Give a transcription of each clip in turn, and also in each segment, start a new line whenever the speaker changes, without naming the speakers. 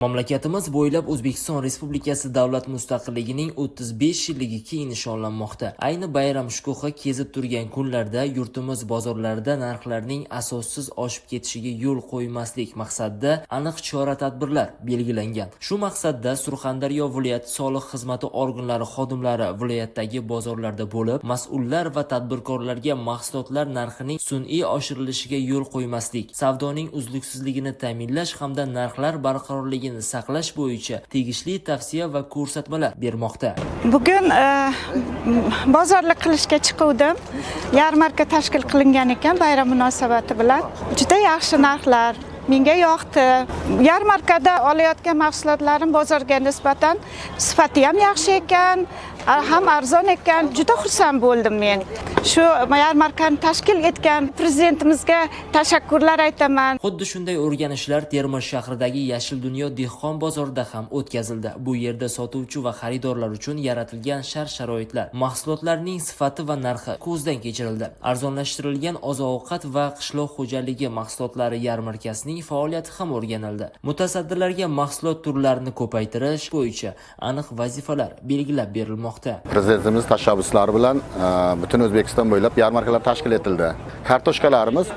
Mamlakatimiz bo'ylab O'zbekiston Respublikasi davlat mustaqilligining 35 yilligi keng nishonlanmoqda. Ayni bayram shukuhi kezib turgan kunlarda yurtimiz bozorlarida narxlarning asossiz oshib ketishiga yo'l qo'ymaslik maqsadida aniq chora-tadbirlar belgilangan. Shu maqsadda Surxondaryo viloyati soliq xizmati organlari xodimlari viloyatdagi bozorlarda bo'lib, mas'ullar va tadbirkorlarga mahsulotlar narxining sun'iy oshirilishiga yo'l qo'ymaslik, savdoning uzluksizligini ta'minlash hamda narxlar barqarorligini saqlash bo'yicha tegishli tavsiya va ko'rsatmalar bermoqda.
Bugun bozorlik qilishga chiquvdim. Yarmarka tashkil qilingan ekan bayram munosabati bilan. Juda yaxshi narxlar, menga yoqdi. Yarmarkada olayotgan mahsulotlarim bozorga nisbatan sifati ham yaxshi ekan, ham arzon ekan. Juda xursand bo'ldim men. Shu yarmarkani tashkil etgan prezidentimizga tashakkurlar aytaman.
Xuddi shunday o'rganishlar Termiz shahridagi Yashil dunyo dehqon bozorida ham o'tkazildi. Bu yerda sotuvchi va xaridorlar uchun yaratilgan shart-sharoitlar, mahsulotlarning sifati va narxi ko'zdan kechirildi. Arzonlashtirilgan oziq-ovqat va qishloq xo'jaligi mahsulotlari yarmarkasining faoliyati ham o'rganildi. Mutasaddilarga mahsulot turlarini ko'paytirish bo'yicha aniq vazifalar belgilab berilmoqda.
Prezidentimiz tashabbuslari bilan butun O'zbekiston bo'ylab yarmarkalar tashkil etildi. Kartoshkalarimiz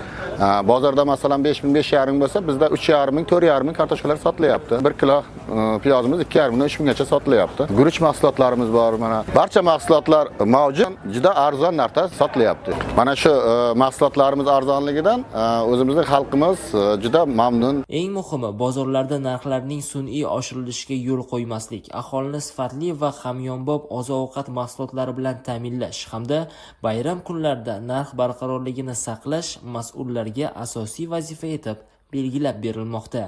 bozorda, masalan, 5 ming, 5,5 ming bo'lsa, bizda 3,5 ming, 4,5 ming kartoshkalar sotilyapti. 1 kilo piyozimiz 2,5 mingdan 3 minggacha sotilyapti. Guruch mahsulotlarimiz bor mana. Barcha mahsulotlar mavjud, juda arzon narxda sotilyapti. Mana shu mahsulotlarimiz arzonligidan o'zimizning xalqimiz juda mamnun.
Eng muhimi, bozorlarda narxlarning sun'iy oshirilishiga yo'l qo'ymaslik, aholini sifatli va hamyonbop oziq-ovqat mahsulotlari bilan ta'minlash hamda bayram kunlarida narx barqarorligini saqlash mas'ullarga asosiy vazifa etib belgilab berilmoqda.